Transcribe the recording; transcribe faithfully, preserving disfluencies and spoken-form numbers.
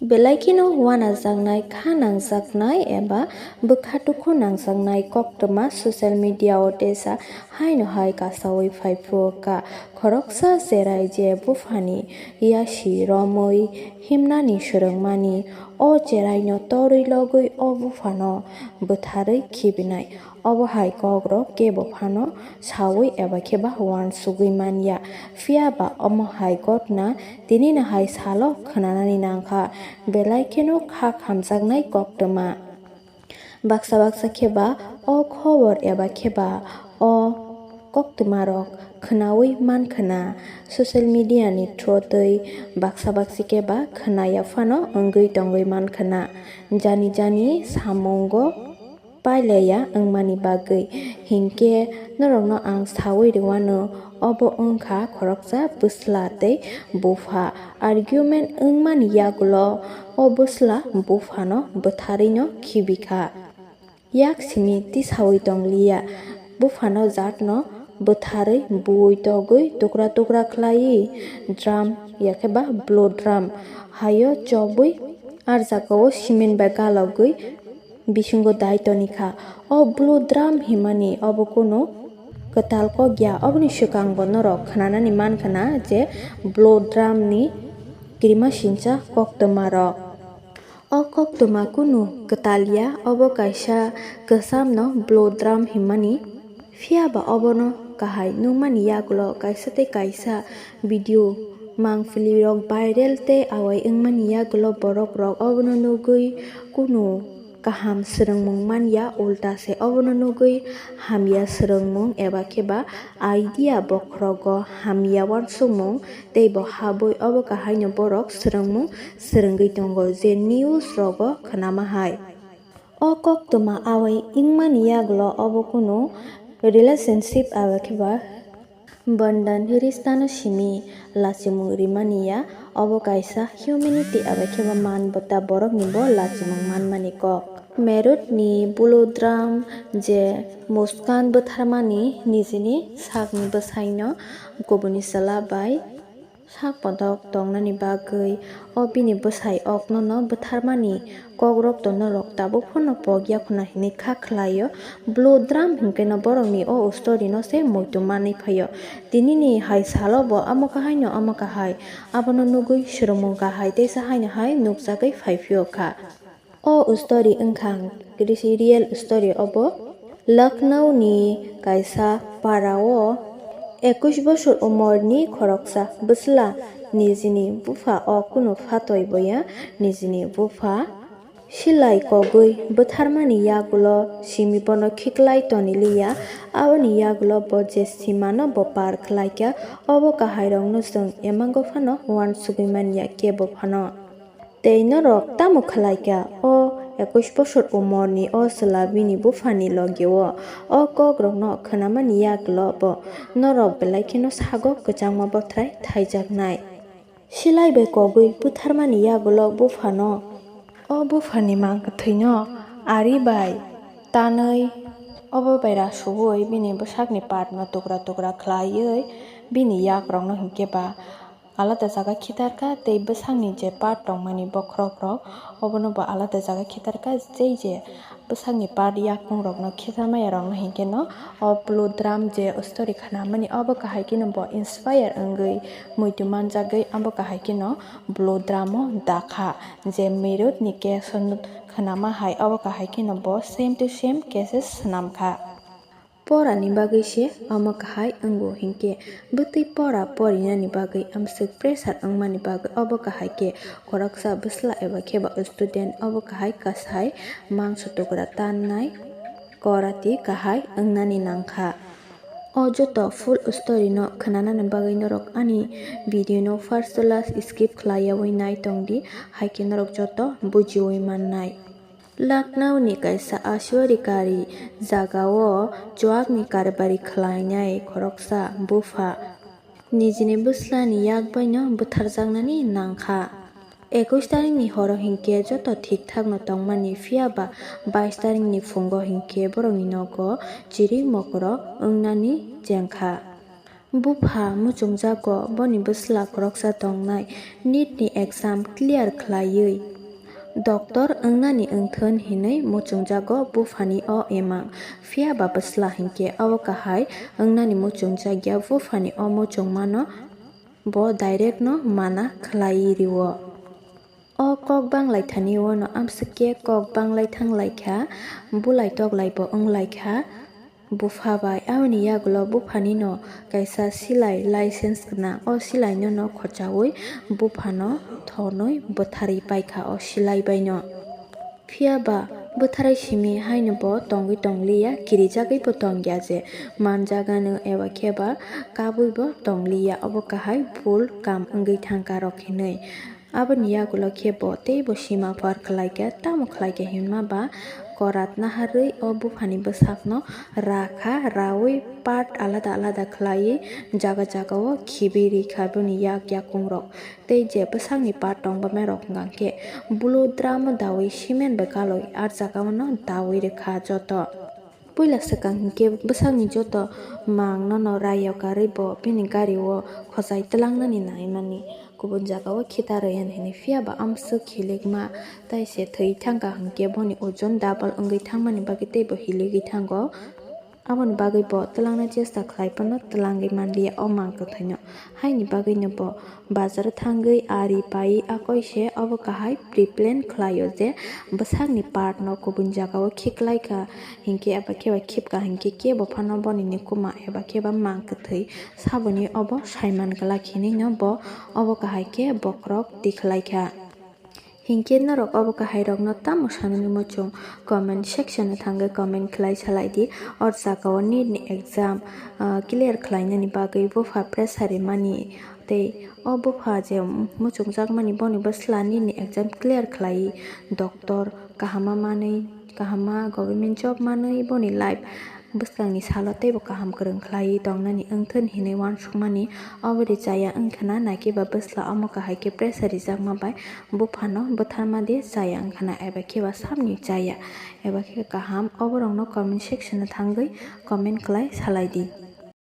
Belai kheno uanajaknai, kha nangjaknai eba bwkha dukhu nangjaknai koktwma social media o teisa haino hai kasaui phaiphuka. Khoroksa cherai je buphani yasi romwi himnani swrwngmani, o cheraino torwi logwi o buphano bwtharwi khibinai. Obo hai kokrok kebo phano saui eba khe ba uansugui manya. Phiya ba omo hai gotna tinini hai salo khwnanani nangkha. Belai kheno kha khamjaknai koktwma. Baksa baksa khe ba o khobor eba khe ba o koktwmarok khwnaui mankhwna. Social media ni through twi baksa baksa khe ba khwnaya phano wngwi tongwi mankhwna. Jani jani samungo pailaiya wngmani bagwi. Hinkhe norokno ang saui rwano, obo wngkha khoroksa bwsla tei bupha argument wngmani yagulo o bwsla buphano bwtharwino khibikha. Yak simi tisaui tongliya, buphano jatno bwtharwi buui togwi tukra tukra khlaiwi drum yakhe ba blue drum haio chobwi, ar jagao cement bai galogwi bisingo dai tonikha. O blue drum himani obo kunu kwtal kok ya, oboni swkang bo norok khwnanani mankhwna je blue drum ni kirimasingcha koktwma rok. O koktwma kunu kwtal ya, obo kaisa kwchamno blue drum himani. Phiya ba obono kahai nukmani yagulo kaisa tei kaisa video mangpili rok viral tei awai wngmani yagulo borok rok obono nugwi kunu kaham swrwngmung manya, ulta se obono nugwi hamya swrwngmung eba khe ba idea bokhorogo hamya uansukmung tei bo habwi obo kahaino borok swrwngmung swrwngwi tongo je news rogo khwnama hai. O koktwma awai wngmani yagulo obo kunu relationship eba khe ba bandhan rishta no simi lachimung rimani ya, obo kaisa humanity eba khe ba manbota borokni bo lachimung manmani kok. Meerut ni blue drum je Muskan bwtharmani nijini sakni bwsaino kubuni chwla bai sak bodok tongnani bagwi o bini bwsai oknono bwtharmani kokrok to norok tabuk phano pok ya khwna hinwi kha khlaio. Blue drum hinkhe no borokni o story no se muitu manwi phaio. Tinini hai salo bo omo kahai no omo kahai abono nugwi swrwngmung kahai teisa haino hai nukjagwi phaiphio kha. O story wngkha ang real story obo. Lucknow ni kaisa para o ekush bosor umor ni khoroksa bwsla nijini bupha o kunu phatoi boya nijini bupha silai kogwi bwtharmani yagulo simi bono khiklai toniliya. Aboni yagulo bo je simano bo par khlaikha, obo kahairokno chwng emango phano uansugwi manya kebo phano. Tei norok tamo khlai kha? O ekush bosor umorni o chwla bini buphani logio. O kokrokno khwnamani yagulo bo norok belai kheno sago kwchangma bothrai thaijaknai. Silai bai kogwi butharmani yagulo buphano, o buphani mang kwthwino ari bai tanwi obo bai rasuui bini bwsakni patno tukra tukra khlaiwi bini yakrokno hinkhe ba alada jaga khitarkha tei bwsakni je part tongmani bokhorok rok obono bo alada jaga khitarkha, tei je bwsakni part yakung rokno khitarmaya rokno hinkhe no o blue drum je story khnamani obo kahai kheno bo inspire wngwi muitu manjagwi abo kahai kheno blue drum o dakha je Meerut ni case o khnama hai obo kahai kheno bo same to same cases swnamkha. Pora ni bagwi se omo kahai wngo hinkhe bwtwi pora porinani bagwi amswk pressure wngmani bagwi obo kahai khe khoroksa bwsla eba khe ba student obo kahai kasai mangso tukra tannai korati kahai wngnani nangkha. O joto full story no khwnanani bagwi norok ani video no first to last skip khlaiyaui nai tongdi, haikhe norok joto bujiui mannai. Lucknow ni kaisa aswari kari jagao chuakni karbari khlainai khoroksa bupha nijini bwslani yak baino butharjaknani nangkha. Ekush tarikni horo hinkhe joto thik thakno tongmani, phiya ba bais tarikni phungo hinkhe borokni nogo chiri mokoro wngnani chengkha. Bupha muchungjago boni bwsla khoroksa tongnai NEET ni exam clear khlaiwi. Doctor wngnani wngthun hinwi muchungjago buphani o imang. Phiya ba bwsla hinkhe abo kahai wngnani muchungjak ya, buphani o muchungmano bo direct no mana khlai rio. O kok banglai thani uano amswk khe kok banglai thang lai kha, bulai tok lai bo wng lai kha. Bupha bai aboni yagulo buphani no kaisa silai license gwnang, o silai no no khochaui buphano thonwi bwtharwi paikha o silai bai no. Phiya ba bwtharai simi haino bo tongwi tongliya, kirijagwi bo tongya je manjagano eba khe ba kabui bo tongliya, obo kahai bul kam wngwi thangka rok hinwi. Aboni yagulo khe bo teibo sima par khlaikha, tamo khlaikha hinma ba korat naharwi o buphani bwsakno rakha, raui part alada alada khlaiwi jaga jagao khibi rikha boni yak yakung rok. Tei je bwsakni part tongbamarok hwnkha khe bulu drum o daui cement bai kalwi ah jagao no daui rikha joto. Puila swkang hinkhe bwsakni joto mang nono raio karwi bo bini gario khosai twlangnani naimani, kubun jagao khitarwi yan hini. Phiya ba amswk hilikma tei se thwi thangkha hinkhe boni ojon double wngwi thangmani bagwi teibo hiligwi thango. Aboni bagwi bo twlangna chesta khlai phano twlangwi manliya o mang kwthwino. Haini bagwino bo bazaro thangwi ari pai akoi se obo kahai pre-plan khlaio je bwsakni part no kubun jagao khiklai kha hinkhe eba khe ba khipka hinkhe kebo phano boni nikuma eba khe ba mang kwthwi saboni obo saiman glak hinwi no bo obo kahai khe bokhorok tikhlai kha. Hinkhe norok obo kahairokno tamo sanani muchung? Comment section o thangwi comment khlai salai di. O jagao NEET ni exam, ah, clear khlainani bagwi bupha pressure rimani tei o bupha je muchungjakmani boni bwsla NEET ni exam clear khlai, doctor kahama manwi, kahama government job manwi boni life bwskangni salo teibo kaham kwrwng khlaiwi tongnani wngthun hinwi uansukmani. Obori chaya wngkhana, naikiba bwsla omo kahai khe pressure rijakma bai buphano bwtharma de chaya wngkhana, eba khe ba samni chaya, eba khe kaham, oborokno comment section o thangwi comment khlai salai di.